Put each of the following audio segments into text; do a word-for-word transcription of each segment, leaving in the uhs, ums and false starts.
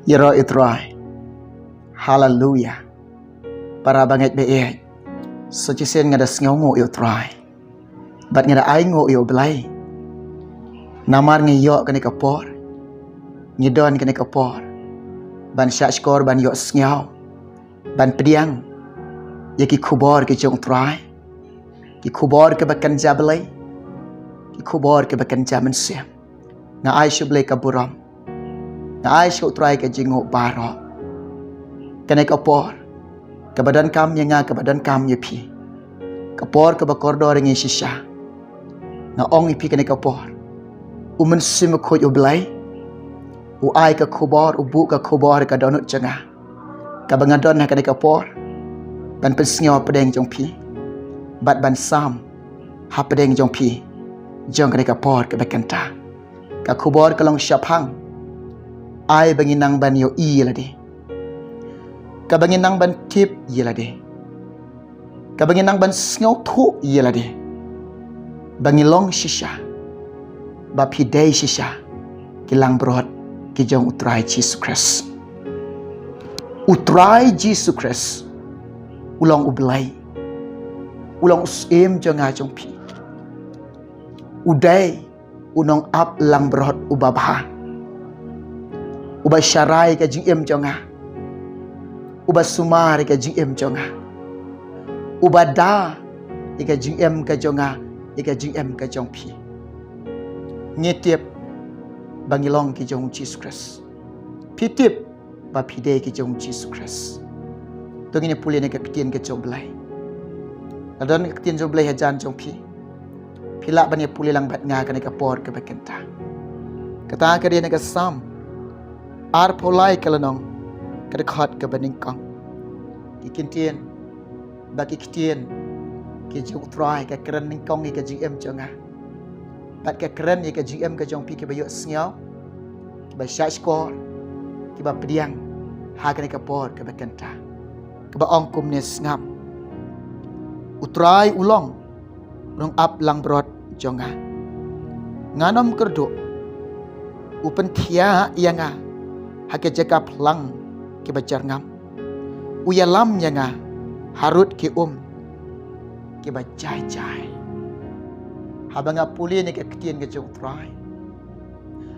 Ïaroh ïa u Trai. Haleluya. Para bangeit baieit, sa shisien nga da sngewnguh ïa u Trai bad nga da ainguh ïa u Blei. Namar ngi ïoh kane ka por, ngi don kane ka por ban shahshkor, ban ïohsngew, ban pdiang ïa ki khubor ki jong u Trai, ki khubor kiba kynja Blei, ki khubor kiba kynja mynsiem. Nga ai sha u Blei ka burom, nga ai sha u Trai ka jingnguh baroh. Kane ka por kaba donkam ïa nga, kaba donkam ïa phi, ka por kaba kordor ïa ngi shisha. Nga ong ïa phi, kane ka por u Mynsiem Bakhuid u Blei u ai ka khubor, u buh ka khubor ka dohnud jong nga, kaba nga don ha kane ka por ban pynsngew hapdeng jong phi bad ban sam hapdeng jong phi jong kane ka por kaba kynta. Ka khubor ka long shaphang ai ba ngi nang ban ïohi ïa lade, kaba ngi nang ban tip ïa lade, kaba ngi nang ban sngewthuh ïa lade, ba ngi long shisha, ba phi dei shisha ki langbrot ki jong u Trai Jisu Khrist. U Trai Jisu Khrist u long u Blei, u long u Syiem jong nga jong phi. U dei u nongap langbrot uba bha, uba sharai ka jingim jong nga, uba sumar ka jingim jong nga, uba da ïa ka jingim ka jong nga, ïa ka jingim ka jong phi. Ngi tip ba ngi long ki jong u Jisu Khrist. Phi tip ba phi dei ki jong u Jisu Khrist. To ngin ïa pule na ka ktien ka jong u Blei. Lada don ka ktien jong u Blei hajan jong phi, phi lah ban ïa pule lang bad nga kane ka por kaba kynta. Kata ka dei na ka Salm arphew lai, ka lynnong, ka dkhot kaba nyngkong. Ki ktien, ba ki ktien ki jong u Trai ka kren nyngkong ïa ka jingim jong nga bad ka kren ïa ka jingim ka jong phi kiba ïohsngew, kiba shahshkor, kiba pdiang ha kane ka por kaba kynta. Kaba ong kumne: Sngap, u Trai u long u nongap langbrot jong nga. Ngan ym kyrduh. U pynthiah ïa nga ha ki jaka phlang kiba jyrngam. U ïalam ïa nga harud ki um kiba jai jai. Haba nga pule na ka ktien ka jong u Trai,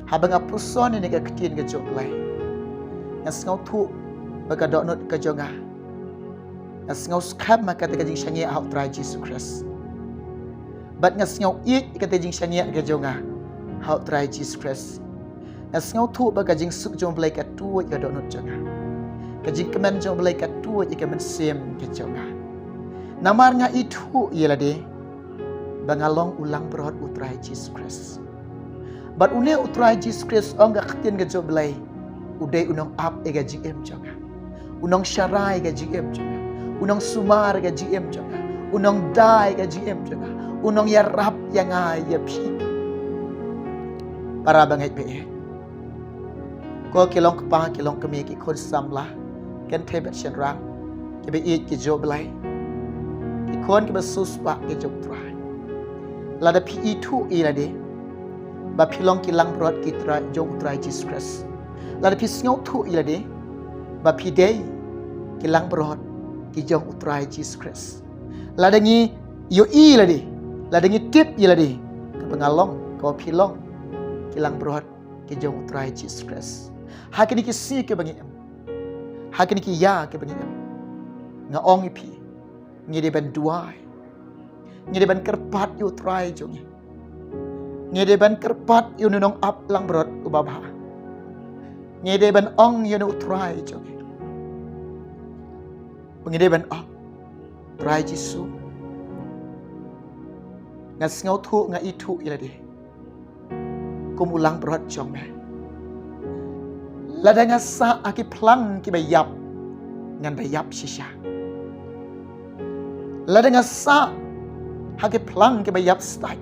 haba nga puson na ka ktien ka jong u Blei, nga sngewthuh ba ka dohnud ka jong nga, nga sngewskhem ha kata ka jingshaniah ha u Trai Jisu Khrist. Bad nga sngew ïeit ïa kata ka jingshaniah ka jong nga ha u Trai Jisu Khrist. Nga sngewthuh ba ka jingsuk jong u Blei ka tuid ïa ka dohnud jong nga. Ka jingkmen jong u Blei ka tuid ïa ka mynsiem ka jong nga. Namar nga ithuh ïa lade ba nga long u langbrot u Trai Jisu Khrist. Bad une u Trai Jisu Khrist, ong ka ktien ka jong u Blei, u dei u nongap ïa ka jingim jong nga, u nongsharai ïa ka jingim jong nga, u nongsumar ïa ka jingim jong nga, u nongda ïa ka jingim jong nga, u nongïarap ïa nga ïa phi. Para bangeit baieit, ko ki long kpa ki long kmie, ki khun samla, kynthei bad shynrang kiba ïeit ki jong u Blei, ki khun kiba siewspah ki jong u Trai, lada phi ithuh ïa lade ba phi long ki langbrot ki Trai, jong u Trai Jisu Khrist, lada phi sngewthuh ïa lade ba phi dei ki langbrot ki jong u Trai Jisu Khrist, lada ngi ïohi ïa lade, lada ngi tip ïa lade, kaba nga long, kaba phi long, ki langbrot ki jong u Trai Jisu Khrist ha kine ki sngi kiba ngi im, ha kine ki ïa kiba ngi im, nga ong ïa phi, ngi dei ban duwai, ngi dei ban kyrpad ïa u Trai jong ngi, ngi dei ban kyrpad ïa une u nongap langbrot uba bha. Ngi dei ban ong ïa une u Trai jong ngi, ngi dei ban ong: Trai Jisu, nga sngewthuh, nga ithuh ïa lade kum u langbrot jong me. Lada nga sah ha ki phlang kiba ïap, ngan da ïap shisha. Lada nga sah ha ki phlang kiba ïap stait,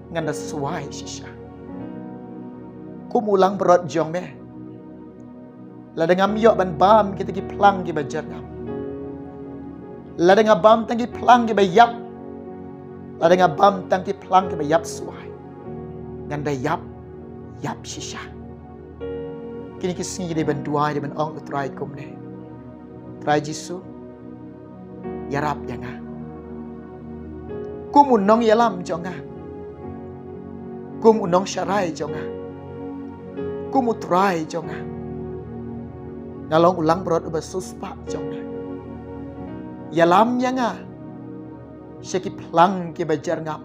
ngan da swai shisha. Kum u langbrot jong me, lada ngam ïoh ban bam kita ki phlang kiba jyrngam, lada nga bam tang ki phlang kiba ïap, lada nga bam tang ki phlang kiba ïap swai, ngan da ïap, ïap shisha. Kine ki sngi dei ban duwai, dei ban ong u Trai kumne: Trai Jisu, ïarap ïa nga kum u nongïalam jong nga, kum u nongsharai jong nga, kum u Trai jong nga. Nga long u langbrot uba siewspah jong nga. Ïalam ïa nga sha ki phlang kiba jyrngam.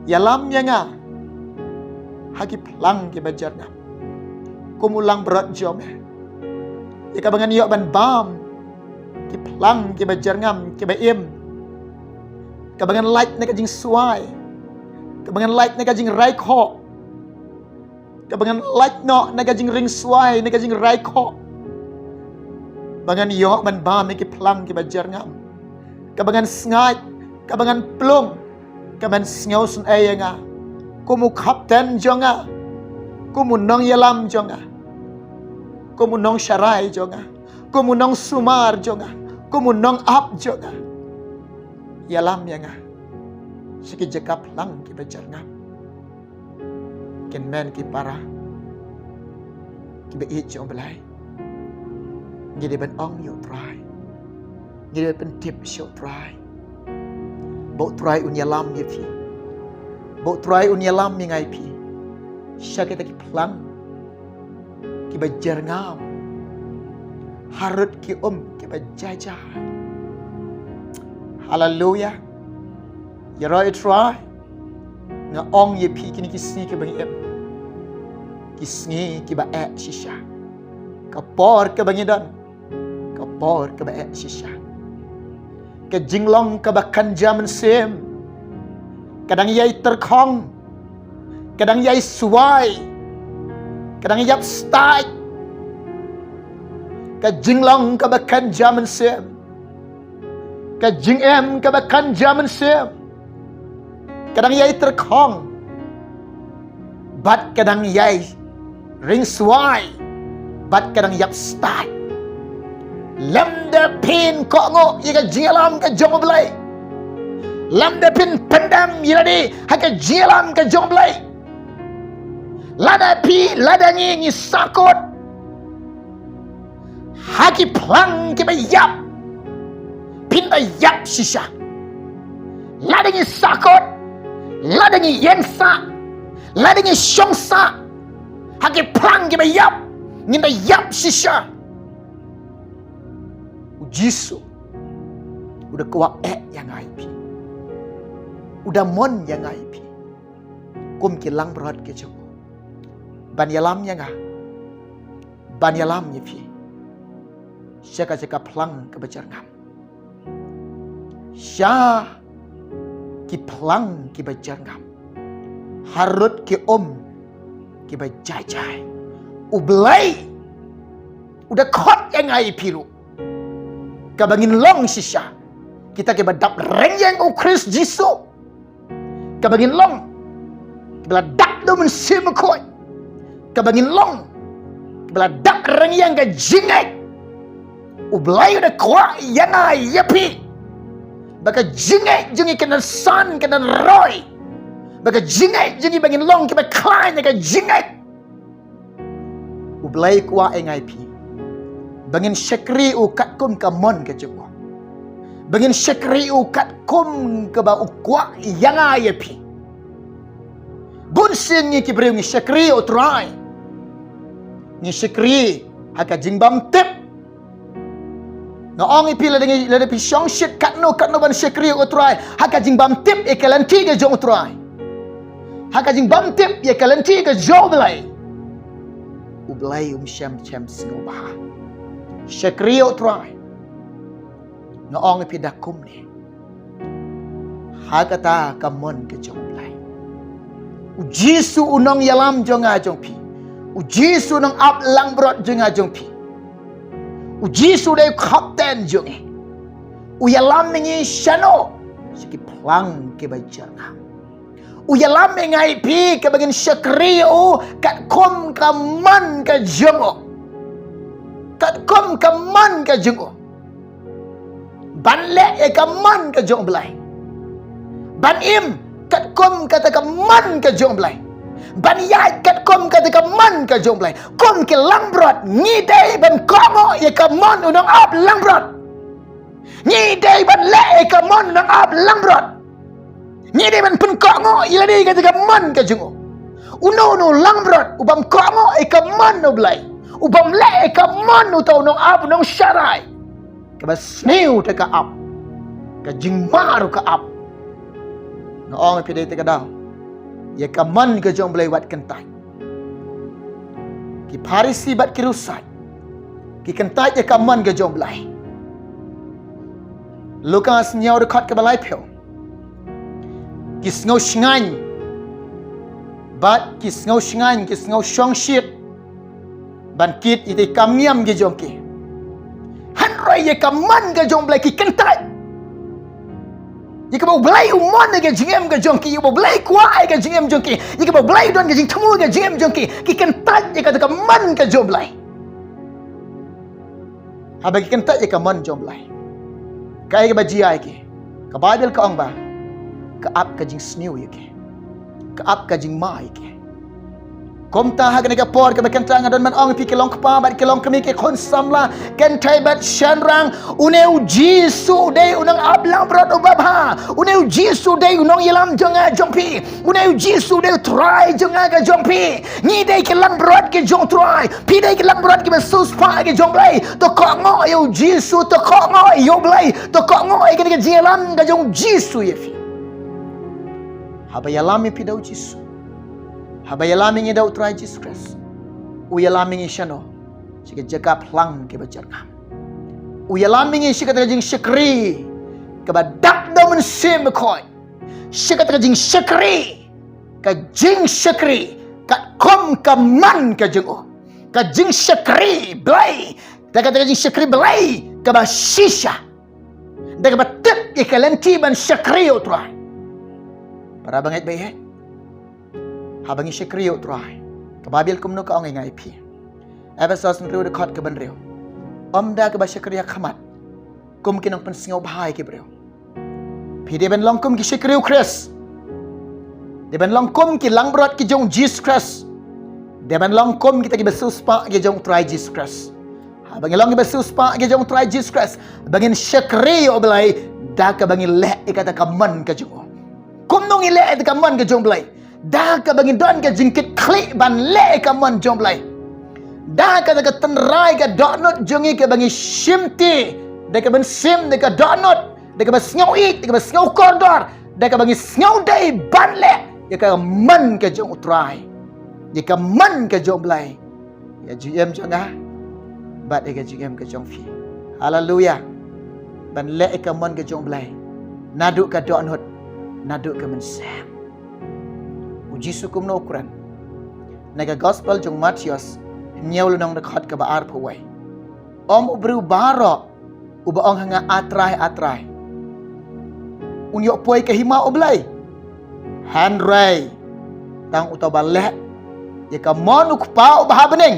Ïalam ïa nga ha ki phlang kiba jyrngam kum u langbrot jong me, ïa kaba ngan ïoh ban bam ki phlang kiba jyrngam, kiba im, kaba ngan lait na ka jingswai, kaba ngan lait na ka jingrai khoh, kaba ngan lait noh na ka jingringswai, na ka jingrai khoh, ba ngan ïoh ban bam ïa ki phlang kiba jyrngam, kaba ngan sngaid, kaba ngan plung, kaba ngan sngewsynei ïa nga kum u khapten jong nga, kum u nongïalam jong nga, kum u nongsharai jong nga, kum u nongsumar jong nga, kum u nongap jong nga. Ïalam ïa nga sha ki jaka phlang kiba jyrngam. Kynmen ki para kiba ïeit jong u Blei, ngi dei ban ong ïa u Trai, ngi dei ban pyntip sha u Trai ba u Trai un ïalam ïa phi, ba u Trai un ïalam ïa nga ïa phi sha kita ki phlang kiba jyrngam, harud ki um kiba jai jai. Haleluya. Ïaroh ïa u Trai. Nga ong ïa phi, kine ki sngi kiba ngi im, ki sngi kiba eh shisha. Ka por kaba ngi don, ka por kaba eh shisha. Ka jinglong kaba kynja mynsiem ka dang ïai tyrkhong, ka dang ïai swai, ka dang ïap stait. Ka jinglong kaba kynja mynsiem, ka jingim kaba kynja mynsiem ka dang ïai tyrkhong, bad ka dang ïai ringswai, bad ka dang ïap stait. Lymda phin kohnguh ïa ka jingïalam ka jong u Blei, lymda phin pyndem ïa lade ha ka jingïalam ka jong u Blei, lada phi, lada ngi, ngi sahkut ha ki phlang kiba ïap, phin da ïap shisha. Lada ngi sahkut, lada ngi ïeng sah, lada ngi shong sah ha ki phlang kiba ïap, ngin da ïap shisha. U Jisu u da kwah eh ïa nga ïa phi, u da mon ïa nga ïa phi kum ki langbrot ki jong u, ban ïalam ïa nga, ban ïalam ïa phi sha ka jaka phlang kaba jyrngam, sha ki phlang kiba jyrngam, harud ki um kiba jai jai. U Blei u da khot ïa nga ïa phi ruh, kaba ngin long shisha kita kiba dap rynïeng u Khrist Jisu, kaba ngin long kiba la dak da u Mynsiem Bakhuid, kaba ngin long kiba la dak rynïeng ka jingngeit. U Blei u da kwah ïa nga ïa phi ba ka jingngeit jong ngi kan san, kan roi, ba ka jingngeit jong ngi, ba ngin long kiba khlaiñ na ka jingngeit. U Blei u kwah ïa nga ïa phi ba ngin shakri u katkum ka mon ka jong u, ba ngin shakri u katkum kaba u kwah ïa nga ïa phi. Bun sien ngi ki briew ngi shakri ïa u Trai, ngi shakri ha ka jingbymtip. Nga ong ïa phi, lada ngi, lada phi shong shit katno katno ban shakri ïa u Trai ha ka jingbymtip ïa ka lynti ka jong u Trai, ha ka jingbymtip ïa ka lynti ka jong u Blei, u Blei um shym shym sngewbha. Shakri ïa u Trai. Nga ong ïa phi da kumne, ha kata ka mon ka jong u Blei, u Jisu u nongïalam jong nga jong phi, u Jisu u nongap langbrot jong nga jong phi, u Jisu u dei u khapten jong ngi. U ïalam ïa ngi shano? Sha ki phlang kiba jyrngam. U ïalam ïa nga ïa phi kaba ngin shakri ïa u katkum ka mon ka jong u, katkum ka mon ka jong u, ban leh ïa ka mon ka jong u Blei, ban im katkum kata ka mon ka jong u Blei, ban ïaid katkum kata ka mon ka jong U Blei. Kum ki langbrot, ngi dei ban kohnguh ïa ka mon u nongap langbrot. Ngi dei ban leh ïa ka mon u nongap langbrot. Ngi dei ban pynkohnguh ïa lade kata ka mon ka jong u. Uno uno langbrot u bym kohnguh ïa ka mon U Blei, u bym leh ïa ka mon uta u nongap, u nongsharai. Kaba sniew te ka ap, ka jingmar u ka ap. Nga ong ïa phi dei te ka daw, ïa ka mon ka jong U Blei wat kyntait. Ki Pharisi bad ki riewsait ki kyntait ïa ka mon ka jong U Blei. Lukas hynñiew dkhot kaba laiphew. Ki sngew shngaiñ bad ki sngew shngaiñ, ki sngew shongshit ban kit ïa ki kam niam ki jong ki. Hynrei ïa ka mon ka jong U Blei ki kyntait. Ïa kaba U Blei u mon ïa ka jingim ka jong ki, ïa kaba U Blei u kwah ïa ka jingim jong ki, ïa kaba U Blei u don ka jingthmu ïa ka jingim jong ki, ki kyntait ïa kata ka mon ka jong U Blei. Haba ki kyntait ïa ka mon jong U Blei, kaei kaba jia ïa ki? Ka Baibl ka ong ba ka ap ka jingsniew ïa ki, ka ap ka jingma ïa ki. Kumta ha kane ka por kaba kynta nga don ban ong ïa phi ki long kpa bad ki long kmie, ki khun samla, kynthei bad shynrang, une U Jisu u dei u nongap langbrot uba bha. Une U Jisu u dei u nongïalam jong nga jong phi. Une U Jisu u dei U Trai jong nga ka jong phi. Ngi dei ki langbrot ki jong U Trai. Phi dei ki langbrot kiba siewspah ki jong U Blei. To kohnguh ïa U Jisu, to kohnguh ïa U Blei, to kohnguh ïa kane ka jingïalam ka jong U Jisu ïa phi. Haba ïalam ïa phi da U Jisu, haba ïalam ïa ngi da U Trai Jisu Khrist, u ïalam ïa ngi shano? Sha ka jaka phlang kaba jyrngam. U ïalam ïa ngi sha kata ka jingshakri kaba dap da U Mynsiem Bakhuid. Sha kata ka jingshakri, ka jingshakri katkum ka mon ka jong u, ka jingshakri Blei, da kata ka jingshakri Blei kaba shisha, da kaba tip ïa ka lynti ban shakri ïa U Trai. Para bangeit baieit, haba ngi shakri ïa U Trai, ka Baibl kumno ka ong ïa nga ïa phi? Ephesos hynriew dkhot kaba hynriew. Ym da kaba shakri ha khmat kum ki nongpynsngewbha ïa ki briew. Phi dei ban long kum ki shakri U Khrist. Dei ban long kum ki langbrot ki jong U Jisu Khrist. Dei ban long kum kita kiba siewspah ki jong U Trai Jisu Khrist. Haba ngi long kiba siewspah ki jong U Trai Jisu Khrist, ba ngin shakri ïa U Blei da kaba ngi leh ïa kata ka mon ka jong u. Kumno ngi leh ïa kata ka mon ka jong U Blei? Da kaba ngi don ka jingkitkhlieh ban leh ïa ka mon jong U Blei. Da kata ka tynrai ka dohnud jong ngi kaba ngi shimti da ka mynsiem, da ka dohnud, da kaba sngew ïeit, da kaba sngew kordor, da kaba ngi sngew dei ban leh ïa ka mon ka jong U Trai, ïa ka mon ka jong U Blei, ïa ka jingim jong nga bad ïa ka jingim ka jong phi. Haleluya. Ban leh ïa ka mon ka jong U Blei naduh ka dohnud, naduh ka mynsiem. U Jisu kumno u kren? Na ka gospel jong u Mathaios hynñiew lynnong dkhot kaba arphew wei. Ym u briew baroh uba ong ha nga, A Trai, A Trai, un ïoh poi ka hima U Blei. Hynrei tang uta uba leh ïa ka mon u Kpa uba ha bneng.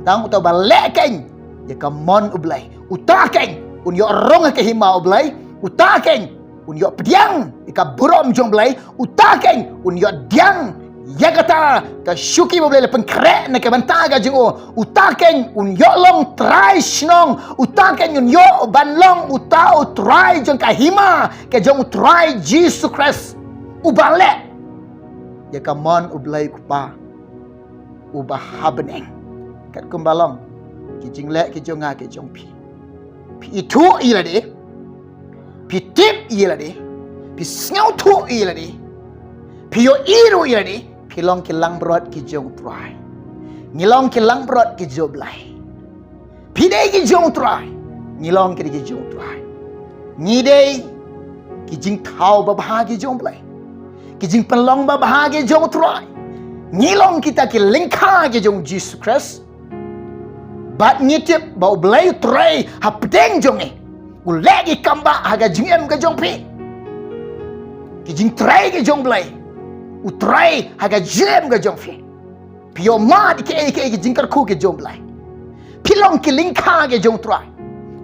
Tang uta uba leh keiñ ïa ka mon U Blei, uta keiñ un ïoh rung ha ka hima U Blei. Uta keiñ un ïoh pdiang ïa ka burom jong U Blei. Uta keiñ un ïoh pdiang ïa kata ka shuki ba U Blei u la pynkhreh na ka bynta ka jong u. Uta keiñ un ïoh long trai shnong. Uta keiñ un ïoh ban long uta u trai jong ka hima ka jong U Trai Jisu Khrist, uba leh ïa ka mon U Blei u Kpa uba ha bneng. Katkum ba long ki jingleh ki jong nga ki jong phi. Phi ithuh ïa lade, phi tip ïa lade, phi sngewthuh ïa lade, phi ïohi ruh ïa lade, phi long ki langbrot ki jong U Trai. Ngi long ki langbrot ki jong U Blei. Phi dei ki jong U Trai, ngi long ki dei ki jong U Trai. Ngi dei ki jingthaw babha ki jong U Blei, ki jingpynlong babha ki jong U Trai. Ngi long kita ki lyngkha ki jong U Jisu Khrist. Bad ngi tip ba U Blei U Trai hapdeng jong ngi u leh ki kambah ha ka jingim ka jong phi. Ki jingtrei ki jong U Blei U Trai ha ka jingim ka jong phi. Phi ïoh mad ïa kiei kiei ki jingkyrkhu ki jong U Blei. Phi long ki lyngkha ki jong U Trai.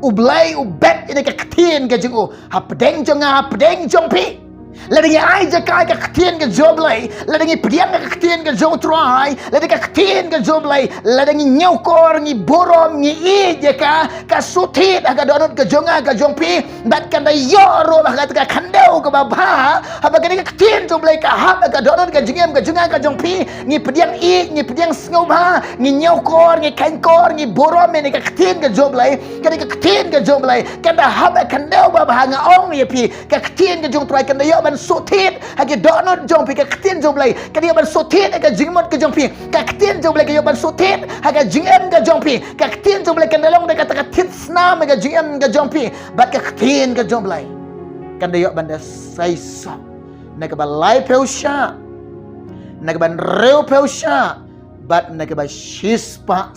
U Blei u bet ïa ka ktien ka jong u hapdeng jong nga, hapdeng jong phi. Lada ngi ai jaka ïa ka ktien ka jong U Blei, lada ngi pdiang ïa ka ktien ka jong U Trai, lada ka ktien ka jong U Blei, lada ngi ñiewkor, ngi burom, ngi ïeit ïa ka, ka shu thied ha ka dohnud ka jong nga ka jong phi, bad kan da ïoh ruh ha kata ka khyndew kaba bha, haba kane ka ktien jong U Blei ka hap ha ka dohnud ka jingim ka jong nga ka jong phi, ngi pdiang ïeit, ngi pdiang sngewbha, ngi ñiewkor, ngi khein kor, ngi burom ïa kane ka ktien ka jong U Blei, kane ka ktien ka jong U Blei kan da hap ha ka khyndew ba bha. Nga ong ïa phi, ka ktien ka jong U Trai kan da ïoh ban shu thied ha ki dohnud jong phi, ka ktien jong U Blei kan da ïoh ban shu thied ha ka jingmut ka jong phi, ka ktien jong U Blei kan ïoh ban shu thied ha ka jingim ka jong phi, ka ktien jong U Blei kan da long da kata ka thied snam ha ka jingim ka jong phi, bad ka ktien ka jong U Blei kan da ïoh ban da seisoh na kaba laiphew shah, na kaba hynriewphew shah, bad na kaba shispah,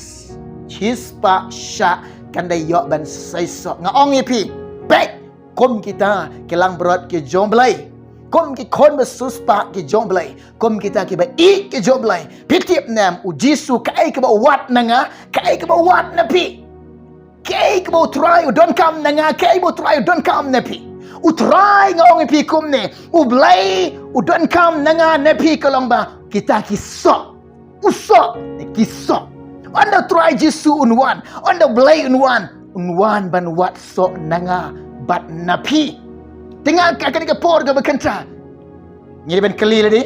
shispah shah kan da ïoh ban seisoh. Nga ong ïa phi, peit, kum kita ki langbrot ki jong U Blei, kum ki khun ba siewspah ki jong U Blei, kum kita kiba ïeit ki jong U Blei, phi tip ne em, U Jisu kaei kaba u wad na nga, kaei kaba u wad na phi? Kaei kaba U Trai u donkam na nga, kaei ba U Trai u donkam na phi? U Trai, nga ong ïa phi kumne, U Blei u donkam na nga na phi ka long ba kita ki soh. U soh, ki soh. Ynda U Trai Jisu un wan, ynda U Blei un wan, un wan ban wad soh na nga bad na phi. Te nga, ka kane ka por kaba kynta, ngi dei ban kylli lade,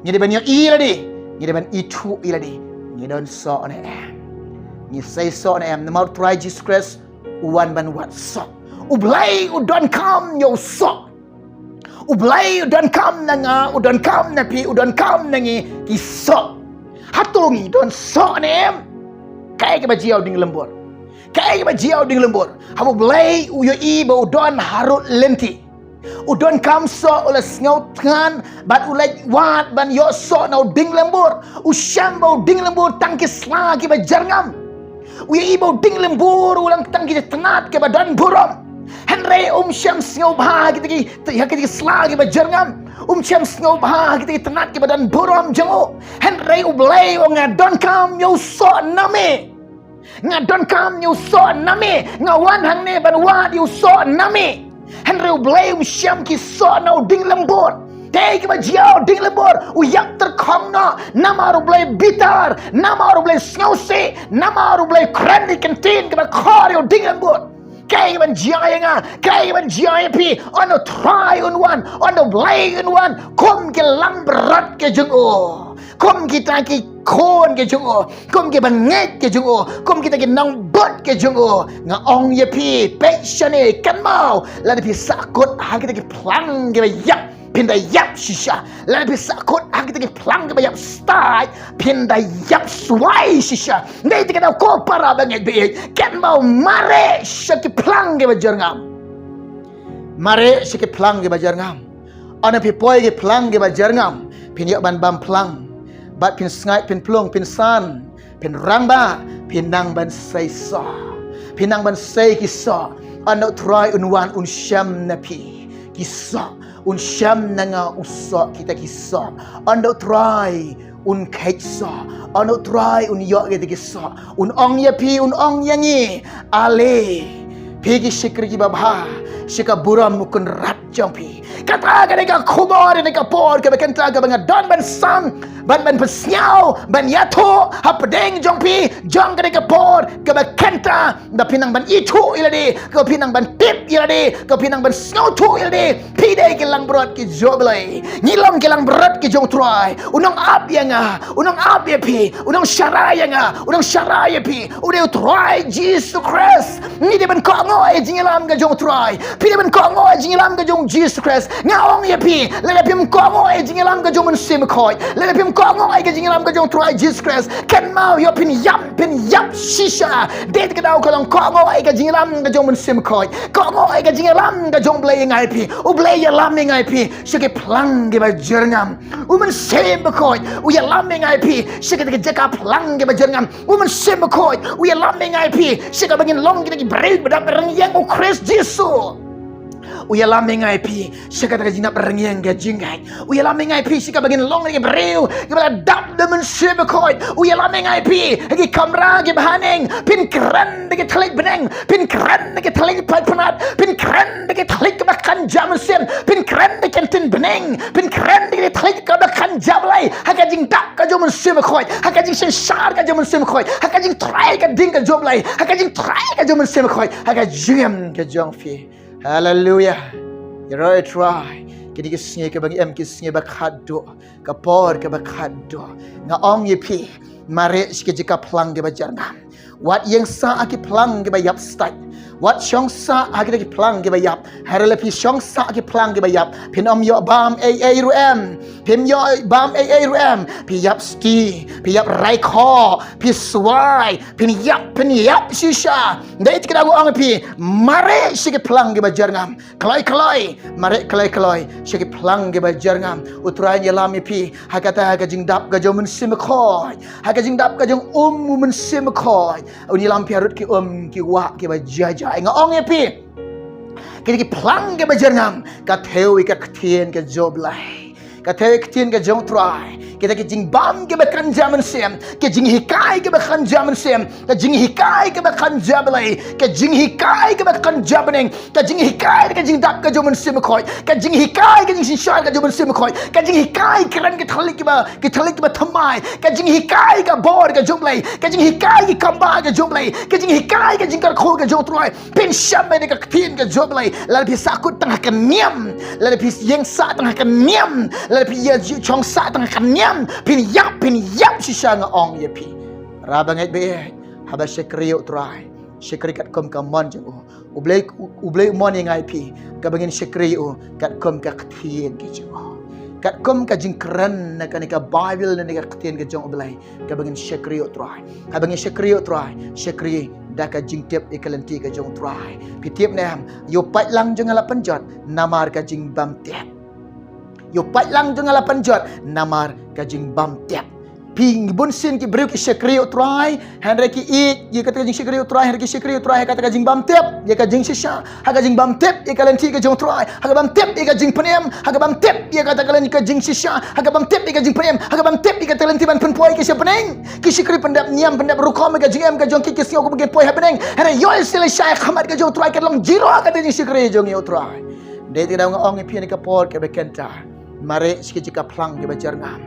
ngi dei ban ïohi lade, ngi dei ban ithuh ïa lade, ngi don soh ne em? Ngi seisoh ne em? Namar U Trai Jisu Khrist u wan ban wad soh. U Blei u donkam ïa u soh. U Blei u donkam na nga, u donkam na phi, u donkam na ngi ki soh. Hato ngi don soh ne em? Kaei kaba jia u dieng lembur? Kaei kaba jia u dieng lembur? Haba U Blei u ïohi ba u don harud lynti, u donkam soh, u la sngewthngan bad u la wad ban ïoh soh na u dieng lembur. U shem ba u dieng lembur tang ki sla kiba jyrngam. U ïohi ba u dieng lembur u long tang ki tnat kiba don burom. Hynrei um shem sngewbha ha kita ki, ha kita ki sla kiba jyrngam. Um shem sngewbha ha kita ki tnat kiba don burom jong u. Hynrei U Blei u ong, nga donkam ïa u soh na me. Nga donkam ïa u soh na me. Nga wan hangne ban wad ïa u soh na me. Hynrei U Blei um shem ki soh na u dieng lembur. Te kiba jia u dieng lembur, u ïap tyrkhong noh. Namar U Blei bitar, namar U Blei sngewsih, namar U Blei kren ïa ki ktien kiba khor ïa u dieng lembur. Kaei ban jia ïa nga, kaei ban jia ïa phi? Ynda U Trai un wan, ynda U Blei un wan, kum ki langbrot ki jong u, kum kita ki khun ki jong u, kum ki bangeit ki jong u, kum kita ki nongbud ki jong u, nga ong ïa phi, peit shane, kynmaw, lada phi sahkut ha kita ki phlang kiba ïap, phin da ïap shisha. Lada phi sahkut ha kita ki phlang kiba ïap stad, phin da ïap swai shisha. Dei te ka daw, ko para bangeit ba ïeit, kynmaw, mareh sha ki phlang kiba jyrngam. Mareh sha ki phlang kiba jyrngam. Ynda phi poi ki phlang kiba jyrngam, phin ïoh ban bam phlang, bad phin sngaid, phin plung, phin san, phin rangbah, phin nang ban sei soh. Phin nang ban sei ki soh. Ynda U Trai un wan, un shem na phi ki soh, un shem na nga u soh, kita ki soh. Ynda U Trai un kheit soh, ynda U Trai un ïoh kita ki soh, un ong ïa phi, un ong ïa ngi, ale, phi ki shakri kiba bha, sha ka burom u Kynrad jong phi. Kata ka dei ka khubor ïa kane ka por kaba kynta kaba nga don ban sam, ban, ban pynsngew, ban ïathuh hapdeng jong phi, jong kane ka por kaba kynta, da phin nang ban ithuh ïa lade, ka phin nang ban tip ïa lade, ka phin nang ban sngewthuh ïa lade. Phi dei ki langbrot ki jong U Blei. Ngi long ki langbrot ki jong U Trai. U nang ap ïa nga, u nang ap ïa phi, u nang sharai ïa nga, u nang sharai ïa phi, u dei U Trai Jisu Khrist. Ngi dei ban kohnguh ïa ka jingïalam ka jong U Trai. Phi dei ban kohnguh ïa ka jingïalam ka jong Jisu Khrist. Nga ong ïa phi, lada phim kohnguh ïa ka jingïalam ka jong U Mynsiem Bakhuid, lada phim kohnguh ïa ka jingïalam ka jong U Trai Jisu Khrist, kynmaw, ïoh phin ïap, phin ïap shisha. Dei te ka daw ka long, kohnguh ïa ka jingïalam ka jong U Mynsiem Bakhuid, kohnguh ïa ka jingïalam ka jong U Blei ïa nga ïa phi. U Blei u ïalam ïa nga ïa phi sha ki phlang kiba jyrngam. U Mynsiem Bakhuid u ïalam ïa nga ïa phi sha kita ki jaka phlang kiba jyrngam. U Mynsiem Bakhuid u ïalam ïa nga ïa phi sha kaba ngin long kita ki briew ba dap rynïeng ha U Khrist Jisu. U ïalam ïa nga ïa phi sha kata ka jingdap ryngiang ka jingngeit. U ïalam ïa nga ïa phi sha kaba ngin long ki briew kiba la dap da u Mynsiem Bakhuid. U ïalam ïa nga ïa phi ha ki kamra kiba haneng, phin kren da ki thylliej bneng, phin kren da ki thylliej paidbah, phin kren da ki thylliej kaba kynja mynsiem, phin kren da ki ktien bneng, phin kren da ki thylliej kaba kynja Blei ha ka jingdap ka jong u Mynsiem Bakhuid, ha ka jingsynshar ka jong u Mynsiem Bakhuid, ha ka jingtrei ka ding ka jong Blei, ha ka jingtrei ka jong u Mynsiem Bakhuid ha ka jingim ka jong phi. Haleluia. Ïaroh ïa u Trai. Kine ki sngi kiba ngi em ki sngi ba khatduh, ka por kaba khatduh, nga ong ïa phi, mareh sha ki jaka phlang kiba jyrngam. Wat ïeng sah ha ki phlang kiba ïap stet. Wat shong sah ha kita ki phlang kiba ïap. Hynrei lada phi shong sah ha ki phlang kiba ïap, phin ym ïoh bam ei ei ruh em. Phim ïoh bam ei ei ruh em. Phi ïap sti, phi ïap raikhoh, phi swai, phin ïap, phin ïap shisha. Dei te ka daw nga ong ïa phi, mareh sha ki phlang kiba jyrngam. Kloi kloi, mareh kloi kloi sha ki phlang kiba jyrngam. U Trai un ïalam ïa phi ha kata, ha ka jingdap ka jong u Mynsiem Bakhuid, ha ka jingdap ka jong um u Mynsiem Bakhuid. Un ïalam phi harud ki um ki wah kiba jai jai. Nga ong ïa phi, kita ki phlang kiba jyrngam, ka thew ïa ka ktien ka jong U Blei. Ka thew ïa ka ktien ka jong U Trai. Kita ki jingbam kiba kynja mynsiem, ki jinghikai kiba kynja mynsiem, ka jinghikai kiba kynja Blei, ka jinghikai kiba kynja bneng, ka jinghikai da ka jingdap ka jong u Mynsiem Bakhuid, ka jinghikai ka jingsynshar ka jong u Mynsiem Bakhuid, ka jinghikai kren ki thylliej kiba, ki thylliej kiba thymmai, ka jinghikai ka bor ka jong Blei, ka jinghikai ki kamba ka jong Blei, ka jinghikai ka jingkyrkhu ka jong U Trai. Phin shem beit da ka ktien ka jong U Blei. Lada phi sahkut tang ha ka niam, lada phi ïeng sah tang ha ka niam, lada phi ïa shong sah tang ha ka niam, phin ïap, phin ïap shisha, nga ong ïa phi. Para bangeit baieit, haba shakri ïa U Trai, shakri katkum ka mon jong u. U Blei, U Blei u mon ïa nga ïa phi kaba ngin shakri ïa u katkum ka ktien ka jong u, katkum ka jingkren na kane ka Baibl, na kane ka ktien ka jong U Blei, kaba ngin shakri ïa U Trai. Haba ngin shakri ïa U Trai, shakri da ka jingtip ïa ka lynti ka jong U Trai. Phi tip ne em, ïa u paidlang jong nga la pynjot namar ka jingbymtip. Ïa u paidlang jong nga la pynjot namar ka jingbymtip. Phi, ngi bunsien ki briew ki shakri ïa U Trai, hynrei ki ïeit ïa kata ka jingshakri ïa U Trai, hynrei ki shakri ïa U Trai ha kata ka jingbymtip, ïa ka jingshisha, ha ka jingbymtip ïa ka lynti ka jong U Trai, ha ka bymtip ïa ka jingpynim, ha ka bymtip ïa kata ka lynti ka jingshisha, ha ka bymtip ïa ka jingpynim, ha ka bymtip ïa kata ka lynti ban pynpoi ki sha bneng. Ki shakri pyndep niam, pyndep rukom ïa ka jingim ka jong ki, ki sngew kumba kin poi ha bneng. Hynrei ïoh ïa sila shai ha khmat ka jong U Trai, ka long zero kata ka jingshakri jong ngi ïa U Trai. Dei te ka daw nga ong ïa phi ha kane ka por kaba kynta, mareh sha ki jaka phlang kiba jyrngam.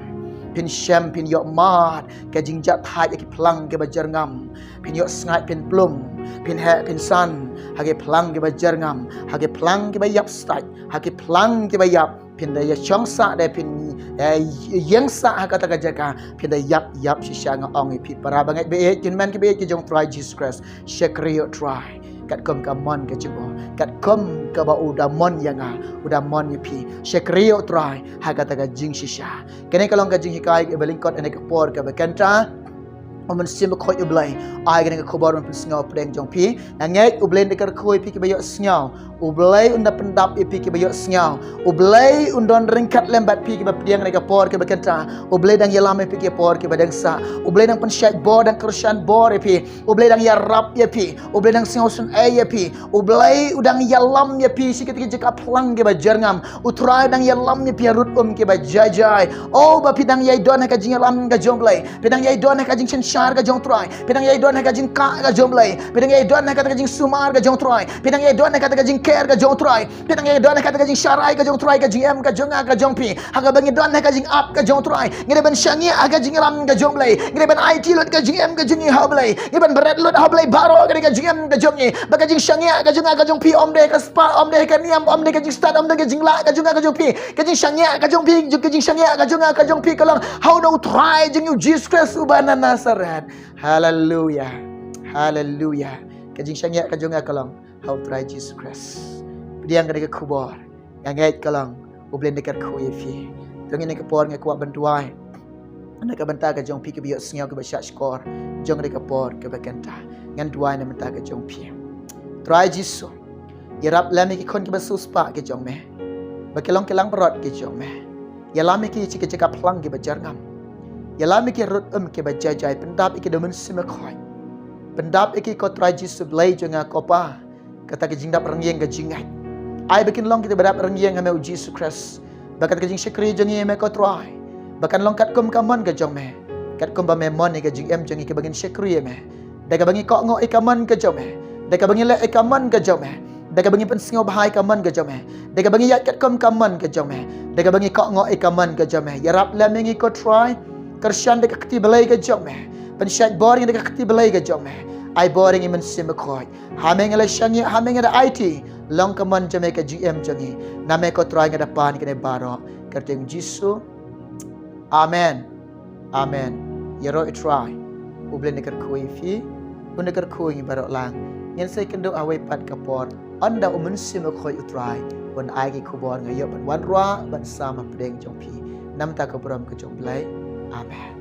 Phin shem, phin ïoh mad ka jingjahthait ha ki phlang kiba jyrngam. Phin ïoh sngaid, phin plung, phin heh, phin san ha ki phlang kiba jyrngam, ha ki phlang kiba ïap stet, ha ki phlang kiba ïap. Phin da ïa shong sah, da phin, eh, ïeng sah ha kata ka jaka, phin da ïap, ïap shisha, nga ong ïa phi. Para bangeit baieit, ki hynmen ki baieit ki jong U Trai Jisu Khrist, shakri ïa U Trai katkum ka mon ka jong u, katkum kaba u da mon ïa nga, u da mon ïa phi. Shakri ïa U Trai ha kata ka jingshisha. Kane ka long ka jinghikai kaba lyngkot ha kane ka por kaba kynta. U Mynsiem Bakhuid U Blei, ai kane ka khubor ban pynsngew pdeng jong phi. Nga ngeit U Blei un da kyrkhu ïa phi kiba ïohsngew. U Blei un da pyndap ïa phi kiba ïohsngew. U Blei un don ryngkat lem bad phi kiba pdiang ha kane ka por kaba kynta. U Blei dang ïalam ïa phi ha ki por kiba dang sah. U Blei dang pynshait bor, dang kyrshan bor ïa phi. U Blei dang ïarap ïa phi. U Blei dang sngewsynei ïa phi. U Blei u dang ïalam ïa phi sha kita ki jaka phlang kiba jyrngam. U Trai dang ïalam ïa phi harud um kiba jai jai. O, ba phi dang ïai don ha ka jingïalam ka jong U Blei. Phi dang ïai don ha ka jingsynshar ka jong U Trai. Phi dang ïai don ha ka jingkah ka jong U Blei. Phi dang ïai don ha kata ka jingsumar ka jong U Trai. Phi dang ïai don ha kata ka jingker ka jong U Trai. Phi dang ïai don ha kata ka jingsharai ka jong U Trai, ka jingim ka jong nga ka jong phi. Ha kaba ngi don ha ka jingap ka jong U Trai, ngi dei ban shaniah ha ka jingïalam ka jong U Blei. Ngi dei ban aiti lut ka jingim ka jong ngi ha U Blei. Ngi dei ban bret lut ha U Blei baroh ka dei ka jingim ka jong ngi. Ba ka jingshaniah ka jong nga ka jong phi ym dei ha ka spah, ym dei ha ka niam, ym dei ha ka jingstad, ym dei ha ka jinglah ka jong nga ka jong phi. Ka jingshaniah ka jong phi, ka jingshaniah ka jong nga ka jong phi ka long ha U Trai jong ngi U Jisu Khrist uba na Nasaret. Haleluia. Haleluia. Ka jingshaniah ka jong nga ka long ha U Trai Jisu Khrist. Pdiang kane ka khubor. Nga ngeit ka long U Blei un da kyrkhu ïa phi. Te ha kane ka por nga kwah ban duwai na ka bynta ka jong phi kiba ïohsngew, kiba shahshkor jong kane ka por kaba kynta. Ngan duwai na ka bynta ka jong phi. Trai Jisu, ïarap lem ïa ki khun kiba siewspah ki jong me, ba ki long ki langbrot ki jong me. Ïalam ïa ki sha ki jaka phlang kiba jyrngam. Ïalam ïa ki harud um kiba jai jai. Pyndap ïa ki da U Mynsiem Bakhuid. Pyndap ïa ki, ko Trai Jisu Blei jong nga, ko Pa, kata ka jingdap ryngiang ka jingngeit. Ai ba kin long kita ba dap ryngïeng ha me u Jisu Khrist. Ba kat ka jingshakri jong ngi ïa me ko Trai, ba kan long katkum ka mon ka jong me, katkum ba me mon ïa ka jingim jong ngi kaba ngin shakri ïa me. Da kaba ngi kohnguh ïa ka mon ka jong me, da kaba ngi leh ïa ka mon ka jong me, da kaba ngi pynsngewbha ïa ka mon ka jong me, da kaba ngi ïaid katkum ka mon ka jong me, da kaba ngi kohnguh ïa ka mon ka jong me. Ïarap lem ïa ngi ko Trai. Kyrshan da ka kti blei ka jong me. Pynshait bor ïa ngi da ka kti blei ka jong me. Ai bor ïa ngi Mynsiem Bakhuid. Ha me ngi la shaniah, ha me ngi da aiti. Long ka mon jong me ka jingim jong ngi. Na me ko Trai nga da pan kane baroh. Kyrteng Jisu. Amen. Amen. Ïaroh ïa u Trai. U Blei un da kyrkhu ïa phi, un da kyrkhu ïa ngi baroh lang. Ngin sa ïakynduh ha kawei pat ka por. Ynda u Mynsiem Bakhuid u Trai un ai ki khubor, nga ïoh ban wanrah ban sam hapdeng jong phi. Namar ka burom ka jong u Blei. Amen.